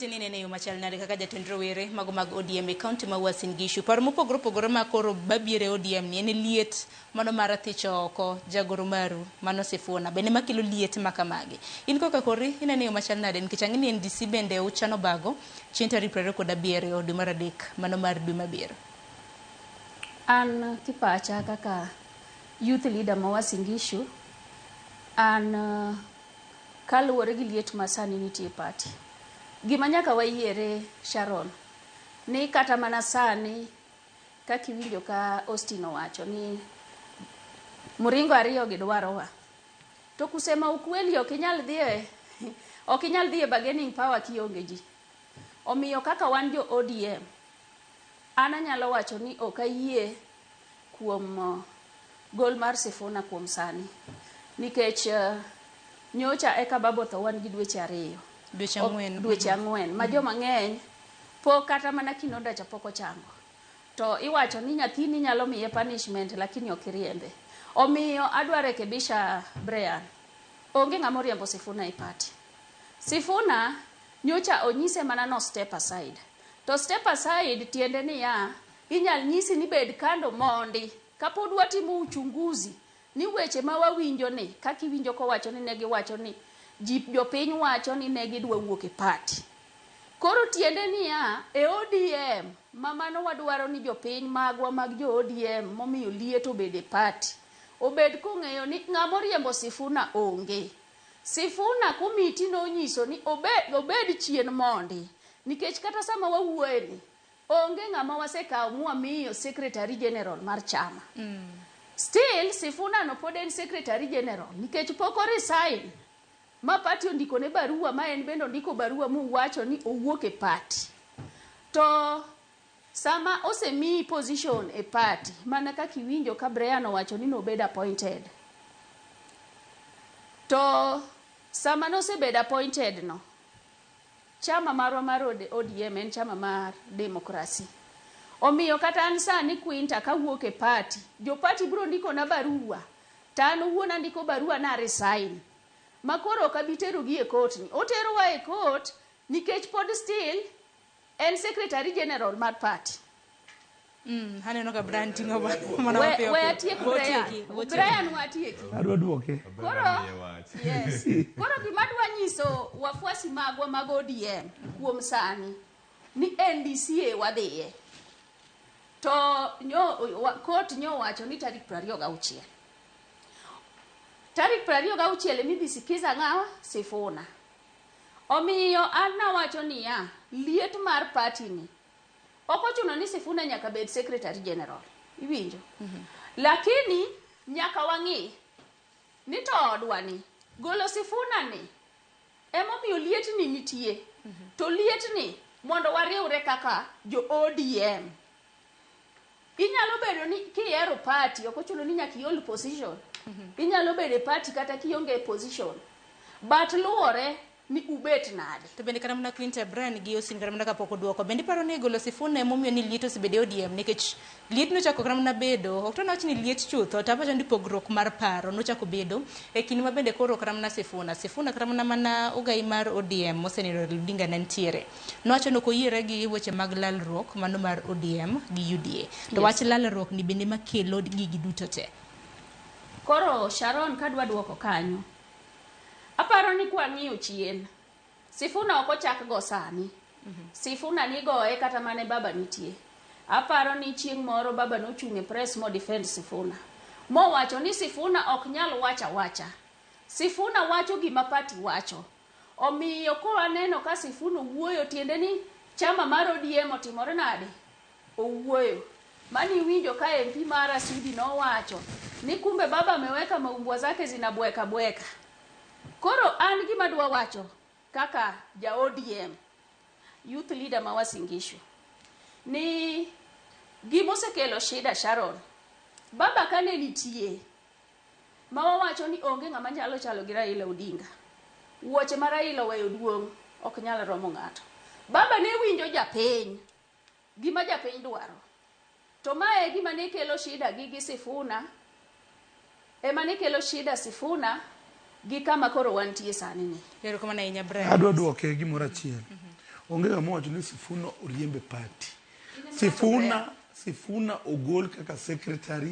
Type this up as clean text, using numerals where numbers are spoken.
Ni nene yo machal nade kaka jatend rowere mago mag ODM e kaunti ma Uasin Gishu. Paro mopogore opogore ma koro babiere ODM ni en liet mano mar thicho oko jagoro maru mano Sifuna bende makelo liet ma kamagi. In koka kori inene yo machal nade nikech ang'e ni NDC bende uchano bago chieng' tarik 27 dwe mar adek mano mar dwe mabiro. An kipacha kaka youth leader ma Uasin Gishu, an kaluwore gi liet ma sani nitie e party. Gima nyaka wayiere Sharon, ni kata mana sani kaka iwinjo ka Austin owacho ni muringo ariyo gi dwarowa. To kusema ukweli ok inyal dhie ok inyal dhie bargaining power kionge ji. Omiyo kaka wan jo ODM, an anyalo wacho ni ok ayie kuom gol mar Sifuna kuom sani. Nikech nyocha eka baba otho wan gi dweche ariyo. Dweche ang'wen. Dweche ang'wen ma joma ng'eny pok kata mana kinonda cha pok ochango. To iwacho ni nyathini nyalo miye punishment lakini ok iriembe. Omiyo adwa rekebisha Brian. Onge ng'ama oriembo Sifuna e party. Sifuna nyocha onyise mana no step aside. To step aside tiende niya, inyal nyisi ni bed kando mondi kapod watimo uchunguzi ni weche ma wawinjo ni kaka iwinjo kowacho ni ne giwacho ni ji jopiny wacho ni ne gidwa wuok e party. Koro tiende niya, e ODM ma mano wadwaro ni jopiny magwa mag jo ODM momiyo liet obed e party. Obed kong'eyo ni ng'ama oriembo Sifuna onge. Sifuna komiti nonyiso ni obed, obed chien mondi. Nikech kata sama wawuoye ni, onge ng'ama wasekawo mwamiyo secretary general mar chama. Still, Sifuna no pod en secretary general nikech pok o resign ma party ondiko ne barua ma en bende ondiko barua mowacho ni owuok e party. To sama osemiyi position e party mana kaka iwinjo ka Brian owacho ni nobed appointed. To sama nosebedo appointed no, chama marwa mar ODM en chama mar demokrasi. Omiyo kata an sani Quinta kawuok e party, jo party biro ndiko na barua, to an owuon andiko barua na resign. Ma koro ok abi terogi e court ni. Oterowa e court nikech pod still en secretary general mar party. Aneno ka Brian ting'o mana We, mapiyo we piyo. atiek We Brian. otieki, we otieki. Brian watieki. Adwa duoke. Koro, yes. Koro gima adwa nyiso wafuasi magwa mag ODM kuom sani ni NDCA wadhiye. To nyo, court nyo wacho ni tarik 26. Tarik 26 emidhi sikiza ng'awa? Sifuna. Omiyo an nawacho niya, liet mar party ni ok ochuno ni Sifuna nyaka bed secretary general. Iwinjo? Lakini nyaka wang'i ni to odwa ni golo Sifuna ni emomiyo lietni nitie. To lietni mondo wariwre kaka jo ODM. Inyalo bedo ni kihero party ok ochuno ni nyaka iol position. Inyalo bedo e party kata kionge e position. But luwore ni ubet nade. To bende kata mana Quinta Brian gi Austin kata mana kapok oduoko bende iparo ni golo Sifuna emomiyo ni liet osebedo e ODM nikech liet nochako kata mana bedo ok to nawach ni liet chutho to apacho ni pogruok mar paro nochako bedo e kinde ma bende koro kata mana Sifuna Sifuna kata mana mana ogai mar ODM mosenindo Raila Odinga ne nitiere nowacho ni ok oyiere gi weche mag lalruok mano mar ODM gi UDA to wach lalruok ni bende makelo gigi duto te. Koro Sharon kadwa duoko kanyo. Aparo ni kwang'iyo chien, Sifuna ok ochak go sani. Sifuna nigoye kata mane baba nitie. Aparo ni chieng' moro baba nochung' e press mo defend Sifuna. Mowacho ni Sifuna ok nyal wacho awacha. Sifuna wacho gima party wacho. Omiyo kowaneno ka Sifuna owuoyo tiende ni chama mar ODM otimore nade? Owuoyo. Mani iwinjo ka MP mara Sudi nowacho ni kumbe baba ameweka maumbwa zake zinabweka bweka. Koro an gima dwa wacho kaka ja ODM youth leader ma Uasin Gishu ni gimosekelo shida Sharon baba kane nitie ma wawacho ni onge ng'ama nyalo chalo gi Raila Odinga. Wuoche ma Raila oweyo duong' ok nyal romo ng'ato. Baba ne winjo japiny gima japiny dwaro. To mae e gima ne kelo shida gi Sifuna, ema ne kelo shida Sifuna gi kama koro wantie sani ni. Erokamano ahinya Brian. Adwa duoke gimoro achiel. Onge ng'ama owacho ni Sifuna oriemb e party. Sifuna, Sifuna ogol kaka secretary.